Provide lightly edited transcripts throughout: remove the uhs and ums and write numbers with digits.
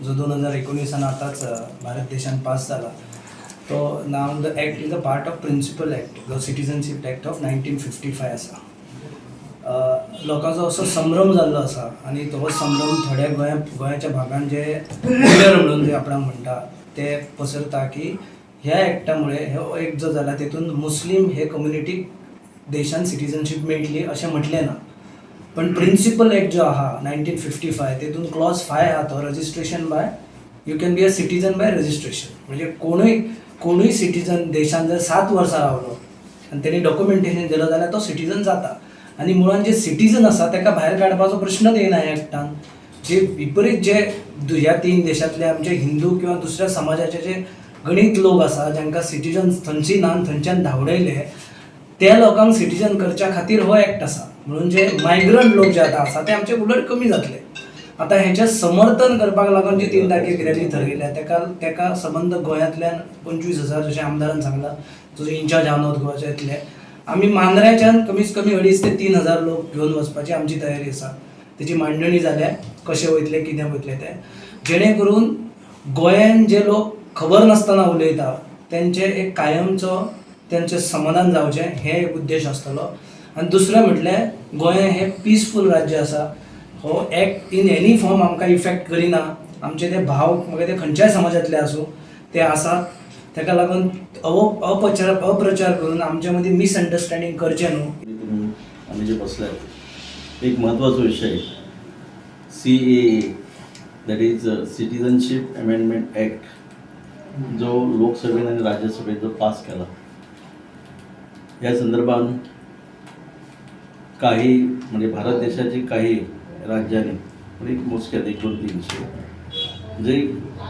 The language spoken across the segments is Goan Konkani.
जो 2019 आतांच भारत देशान पास जाला, तो now the act is a part of Principal Act, जो Citizenship Act of 1955 आसा. लोकांचो असो संभ्रम जाल्लो आसा आनी तो संभ्रम थोड्या गोंयाच्या भागान जे लिडर म्हणून जे आपणाक म्हणटा ते पसरता की ह्या एक्टामुळे, हो एक्ट जो जाला तेतून मुस्लीम हे कम्युनिटीक देशान सिटीजनशीप मेळटली अशें म्हटलें ना. पण प्रिन्सिपल एक्ट जो आहा 1955, तेतून क्लॉज 5 आहा, तो registration by, you can be a citizen by registration. म्हणजे कोणूय कोणूय सिटीजन देशान जर 7 वर्सां रावलो आनी तेणी डॉक्युमेंटेशन दिलो जाल्यार तो सिटीजन जाता. आनी मुळान जे सिटीजन आसा ताका भायर काडपाचो प्रश्नच येना ह्या एक्टान. जे विपरीत जे ह्या तीन देशांतले आमचे हिंदू किंवा दुसऱ्या समाजाचे जे गणीत लोक आसा, जांकां सिटीजन थंयची ना, थंयच्यान धांवडयले, त्या लोकांक सिटीजन करच्या खातीर हो एक्ट आसा. म्हणून जे मायग्रंट लोक जे आतां आसा ते आमचे उलट कमी जातले. आतां हेचें समर्थन करपाक लागून जी 3 तारखेक रॅली थरयल्या, तेका संबंद गोंयांतल्यान 25,000, जशें आमदारान सांगलां, जो इन्चार्ज आहा नॉर्थ गोवाचे, येतले. आमी मांद्र्याच्यान कमीत कमी 2.5 ते 3 हजार लोक घेवन वचपाची आमची तयारी आसा. तेची मांडणी जाल्या, कशे वयतले, कितें वयतले ते, जेणे करून गोंयान जे लोक खबर नासतना उलयता तेंचे एक कायमचो तेंचें समाधान जावचें, हें एक उद्देश आसतलो. आनी दुसरें म्हटल्यार गोंय हें पिसफूल राज्य आसा. हो एक्ट इन एनी फॉर्म आमकां इफेक्ट करिना. आमचे ते भाव मागीर ते खंयच्याय समाजांतले आसूं, ते आसात. ताका लागून अपप्रचार अप्रचार करून आमच्या मदीं मिसअंडरस्टँडींग करचें न्हू. तुम्ही आम्ही जे बसले आहेत, एक महत्त्वाचा विषय, CAA, that is Citizenship Amendment Act, जो लोकसभेत आणि राज्यसभेत जो पास केला, या संदर्भात काही म्हणजे भारत देशाचे काही राज्यांनी, म्हणजे एक मोजक्यात एक दोन तीनशे जे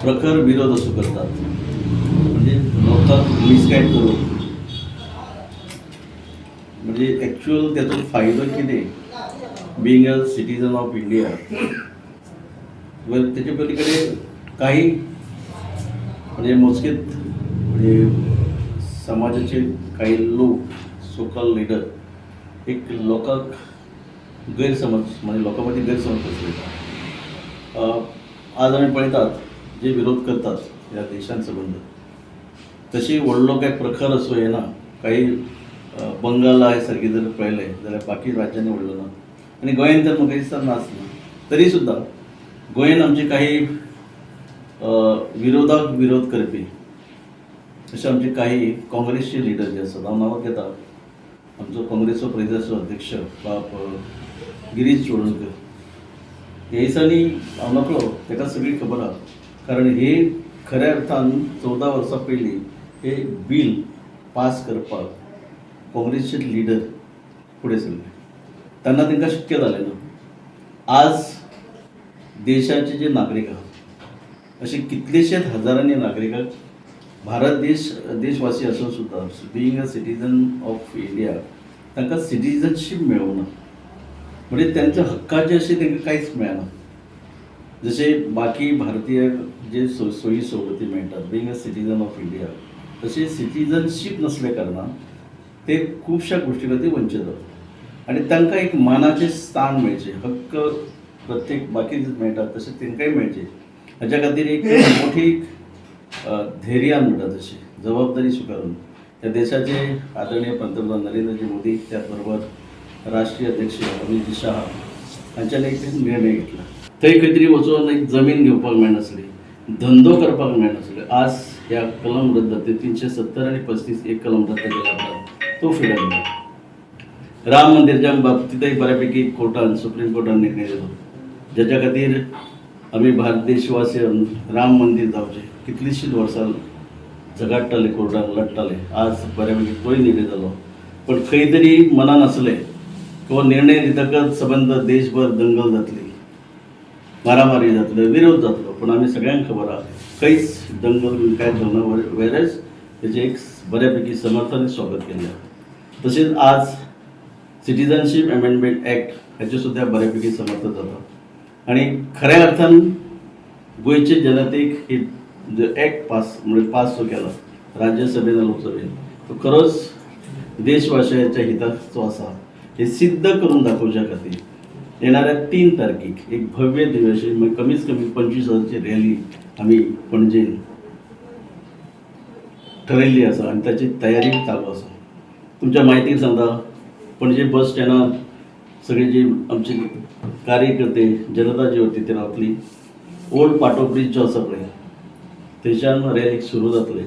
प्रखर विरोध असो करतात, म्हणजे लोकांक मिसगायड करून, म्हणजे ॲक्च्युअल त्याचो फायदो कितें being a citizen of India, well, त्याच्या पलीकडे काही म्हणजे मोजकेत म्हणजे समाजाचे काही लोक, सोकॉल्ड लिडर, एक लोकांक गैरसमज, म्हणजे लोकां मदीं गैरसमज पसरयता. आज आमी पळयतात, जे विरोध करतात ह्या देशान संबंद, तशी व्हडलो काय प्रखर असो येना. काही बंगाल हे सारकें जर पळयलें जाल्यार बाकी राज्यांनी व्हडलो ना आनी गोंयान तर म्हाका दिसता नाच ना. तरी सुद्दां गोंयान आमचे काही विरोधाक विरोध करपी अशे आमचे काही काँग्रेसचे लिडर जे आसात, हांव नांवां घेता, आमचो काँग्रेसचो प्रदेशाचो अध्यक्ष बाब गिरीश चोडणकर. हे दिसांनी हांव नकळो, ताका सगळी खबर आहा, कारण हे खऱ्या अर्थान 14 वर्सां पयलीं हे बील पास करपाक काँग्रेसचे लिडर फुडें सरले तेन्ना तांकां शक्य जालें ना. आज देशाचे जे नागरीक आहा, असे कितलेशेच हजारांनी नागरिकांक भारत देश देशवासी आसून सुद्दां, being a citizen of India, तांकां सिटीजनशीप मेळूंक ना. म्हणजे त्यांच्या हक्काचे अशें तांकां कांयच मेळना. जशे बाकी भारतीय जे सोयी सवलती मेळटात being a citizen of India, तशें सिटीजनशीप नसल्या कारणान ते खुबश्या गोश्टी खातीर वंचीत जातात आनी तांकां एक मानाचें स्थान मेळचें, हक्क प्रत्येक बाकी मेळटात तशें तांकांय मेळचें, हाच्या खातीर एक मोठी धैर्यान म्हणटा तशी जबाबदारी स्विकारून ह्या देशाचे आदरणीय पंतप्रधान नरेंद्रजी मोदी, त्याचबरोबर राष्ट्रीय अध्यक्ष अमित शहा हांच्यानी एक निर्णय घेतला. थंय खंय तरी वचून एक जमीन घेवपाक मेळनासली, धंदो करपाक मेळनासले. आज ह्या कलम रद्द, ते 370 आनी 35 एक कलम रद्द केल्या उपरांत तो फ्रिडम मेळ्ळो. राम मंदिरच्या बाबतींतय बऱ्यापैकी कोर्टान, सुप्रीम कोर्टान निर्णय दिलो, ज्याच्या खातीर आमी भारत देशवासी राम मंदिर जावचें कितलींशींच वर्सां झगडटाले, कोर्टान लडटाले. आज बऱ्यापैकी तोय निर्णय जालो. पण खंय तरी मनान आसलें किंवा निर्णय दितकच सबंद देशभर दंगल जातली, मारामारी जातले, विरोध जातलो. पूण आमी सगळ्यांक खबर आहा, खंयच दंगल बीन कांयच जावना. वेरेज तेजें एक बऱ्यापैकी समर्थन, स्वागत केल्लें आहा. तशेंच आज सिटीजनशीप अमेंडमेंट ॲक्ट हाचें सुद्दां बऱ्यापैकी समर्थन जाता आनी खऱ्या अर्थान गोंयचे जनतेक ही जो ॲक्ट पास, म्हणजे पास जो केला राज्यसभेन आनी लोकसभेन, तो खरोच देशवासियांच्या हिताचो आसा हे सिद्ध करून दाखोवच्या खातीर येणाऱ्या 3 तारखेक एक भव्य दिव्य अशी म्हणजे कमीत कमी 25,000ची रॅली आमी पणजेन ठरयल्ली आसा आनी ताची तयारी चालू आसा. तुमच्या म्हायतीक सांगता, पणजे बस स्टँडार सगळी जी आमची कार्यकर्ते जनता जी होती ती रावतली. ओल्ड पाटो ब्रीज जो आसा पळय थंयच्यान रॅलीक सुरू जातले.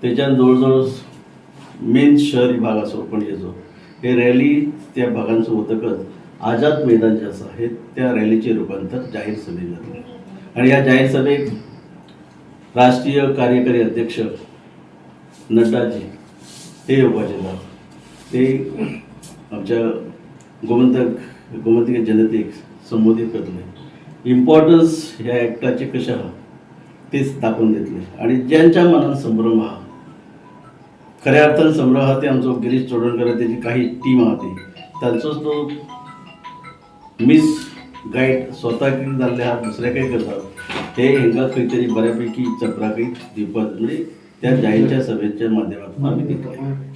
थंयच्यान जवळ जवळ मेन शहरी भाग आसा पणजेचो, हे रॅली त्या भागांचो वतकच आझाद मैदान जें आसा हे त्या रॅलीचें रुपांतर जाहीर सभेत जातलें. आनी ह्या जाहीर सभेक राष्ट्रीय कार्यकारी अध्यक्ष नड्डाजी ते येवपाचे ना, ते आमच्या गोमंतक जनतेक संबोधीत करतले. इम्पॉर्टन्स ह्या ॲक्टाचे कशें आहा तेच दाखोवन दितले. आनी ज्यांच्या मनान संभ्रम आहा, खऱ्या अर्थान संभ्रम आहा ते आमचो गिरीश चोडणकर, तेजी काही टीम आहा ती, तांचोच तो मिस गायड स्वताक जाल्ले आहा, दुसऱ्याकय करतात, हे हेंकां खंय तरी बऱ्यापैकी चपराकय दिवपाक म्हणजे त्या जाहीरच्या सभेच्या माध्यमातून आमी दितले.